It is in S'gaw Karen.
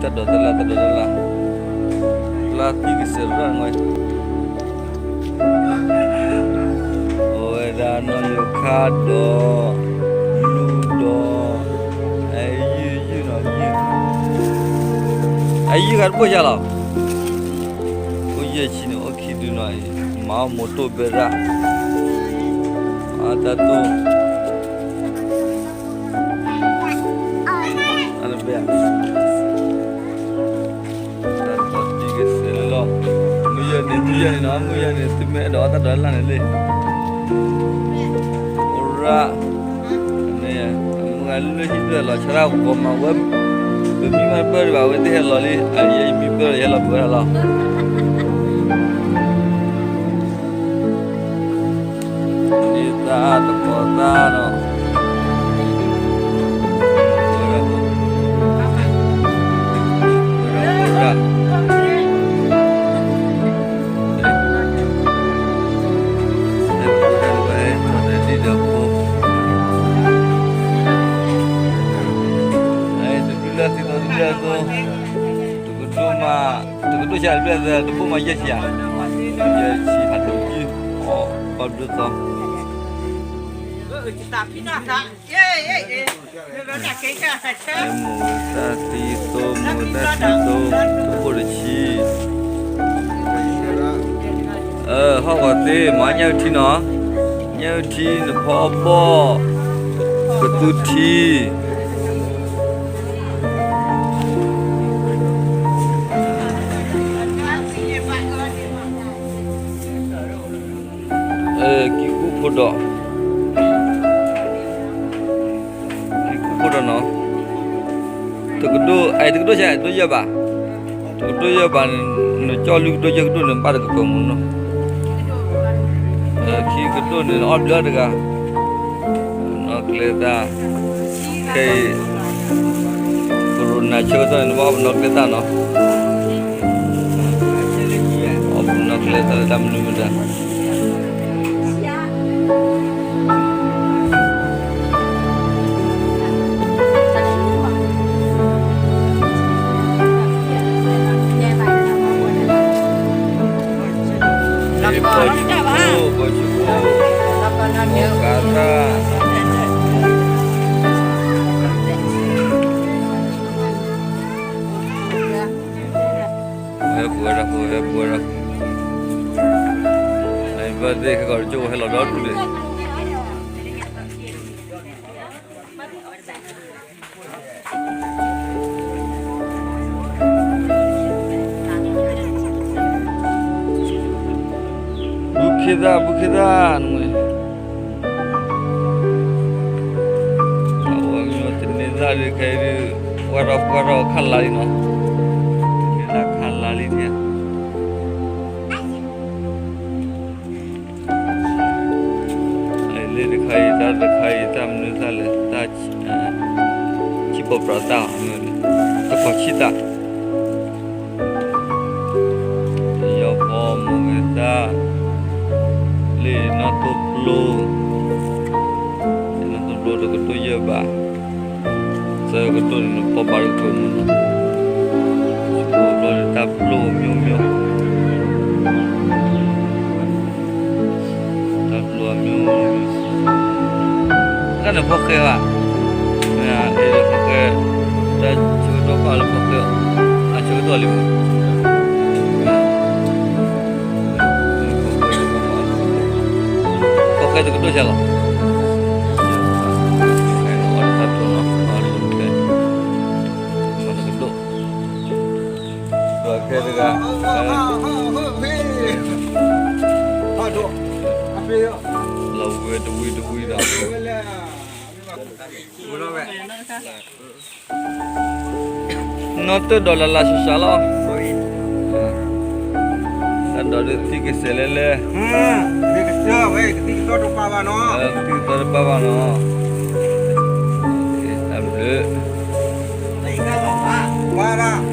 တၢ်ဒိးတလၢ် တၢ်ဒိးတလၢ်, ကျါသံကစဲးရၣ်နွဲ, အဝဲဒၣ်နီၢ်ယိၤခါဒီး လူဒီး အယုၢ်ယုၢ်နီၤ ယုၢ်, အယုၢ်ဂၤတဘိၣ်ယၤလီၤ, အိၣ်ယဲၢ်ဆံန့ၣ် အိၣ်ခံဒုနီၤအံၤ, မၤအီၣ်မိၢ်တိၢ်ဘဲရၣ်, အတၢ်တိၢ် အတဘဲ တၢ်ဒိးသံကစဲးလၢလီၤ, မုၢ်ယဲၢ်န့ၣ် မုၢ်ယဲၢ်န့ၣ်နီၤ မုၢ်ယဲၢ်န့ၣ် သုမ့ၢ်အဲၣ်ဒိးအီၣ်တၢ်ဒိးတလၢ်န့ၣ်လံ, အိၣ်ရၣ်, မုၢ်ဂၤလၢဟံၣ်ဒၢလီၤဆါတၢ်ဂီၤမးဝဲ, ပမံမ့ၢ်ပၢၢ်ဒံးဘၣ် အဝဲသ့ၣ်ဟဲလီၤလံ, အယဲယမံပၢၢ်လီၤ ယဟဲလီၤပှဲၤဝဲဒၣ်လီၤ. ဒ်သၣ်တပီၤသၣ်ဒီး တကဒိၣ်မး, တကဒိၣ်ဆံးတဘျဲၣ်သၢ တဘိၣ်မးယဲၢ်ဆံဧါ, ယဲၢ်ဆံဖးဒိၣ်ကံ, အီၣ်ဘၣ်ဒိၣ်သီ, မိၢ်ဝဲတၢ်သံသိ မိၢ်ဝဲတၢ်သံသိ တဘိၣ်တဆံ, ဟီၣ်ဂီၤသ့ မၤညၣ်အုၣ်ထံနီၤ, ညၣ်အုၣ်ထံ နဖီအီၣ်ဘီၣ်, ကသူထံ ကံၢ်ကူၣ်ဖိဒီး, ကံၢ်ကူၣ်ဖိဒီးနီၤ, တကဒိၣ် အဲ တကဒိၣ်ဆံး တကဒိၣ်ယဲၢ်ဘး, တကဒိၣ်ယဲၢ်ဘးန့ၣ် နကၠီၣ်လွံၢ်ကဒိၣ်ယဲၢ်ကဒိၣ်န့ၣ် ဘၣ်တကပၤမူနီၤ, ခံကဒိၣ်န့ၣ် နအီၣ်ဘျၢတဂၤ, ပနီၣ်ကျဲသၣ်, ခဲအံၤ Corona ဆၢကတီၢ်န့ၣ် နဘၣ်အီၣ်ပနီၣ်ကျဲသၣ်နီၤ, အီၣ်ပနီၣ်ကျဲသၣ်လၢတၢ်မနုၤမတၤ ပီၤဆူၣ်ဖိ ပီၤဆူၣ်ဖိ ပီၤကါသၣ်, ဟဲပှဲၤဒီး ဟဲပှဲၤဒီး, ဘၣ်သ့ၣ်ခဲကီးတကၠိၣ်ဟဲလီၤဒီဒူၣ်န့ၣ် ဘူးခ့သၣ် ဘူးခ့သၣ် နမ့ၢ် အဝဲမ့ၢ်တန့ၢ်သၣ်ဒုး ခဲအံၤဒုး ပှၢ်ထီၣ်ပှၢ်ထီၣ်ခးလါလံနီၤ, တန့ၢ်သၣ်ခးလါလံန့ၣ် လၢတခါအံၤ တၢ်တခါအံၤ တၢ်မနုၤသၣ်လဲၣ်, တၢ် ဆံၣ်ပီပြးသၣ် တကီၢ်ဆံၣ်သၣ်, ယီၤဖီ မိၢ်ဂဲၤသၣ်, လၢနီၢ်သိပျိ, နီၢ်သိပျိတကဒိၣ်ယဲၢ်ဘး, သၢကဒိၣ်န့ၣ် နပီၢ်ဘၣ်တကပၤမူနီၤ, တဘျီန့ၣ် တၢ်ပျိအမျိုးမျိုး တၢ်ပျိအမျိုးမျိုး, တၢ်န့ၣ်ဖီၣ်ဃဲဘၣ်, မ့ၢ်အဲၣ်ဒိးဖီၣ်ဃဲ, တၢ်ဆၢကတီၢ်ဖီၣ်လၢဖီၣ်ဃဲ, အဆၢကတီၢ်လံမး, ဖီၣ်ဃဲတကဒိၣ်ဆံးလီၤ, တၢ်ပျိနီၤ, တကဒိၣ်, ခဲတဂၤ, လီၤဝဲတဝံၤတဝံၤဒီး နီၢ်တၢၢ်ဒီးလၢ်လၢ်ဆးဆးလီၤ, တၢ်ဒိးဒုးသံကစဲးလဲၣ်လဲၣ်, ကသံၣ်ကသီတပာ်ဘၣ်နီၤ, ကသံၣ်ကသီတပာ်ဘၣ်နီၤ, တၢ်ဘျုး, ဝါရၣ်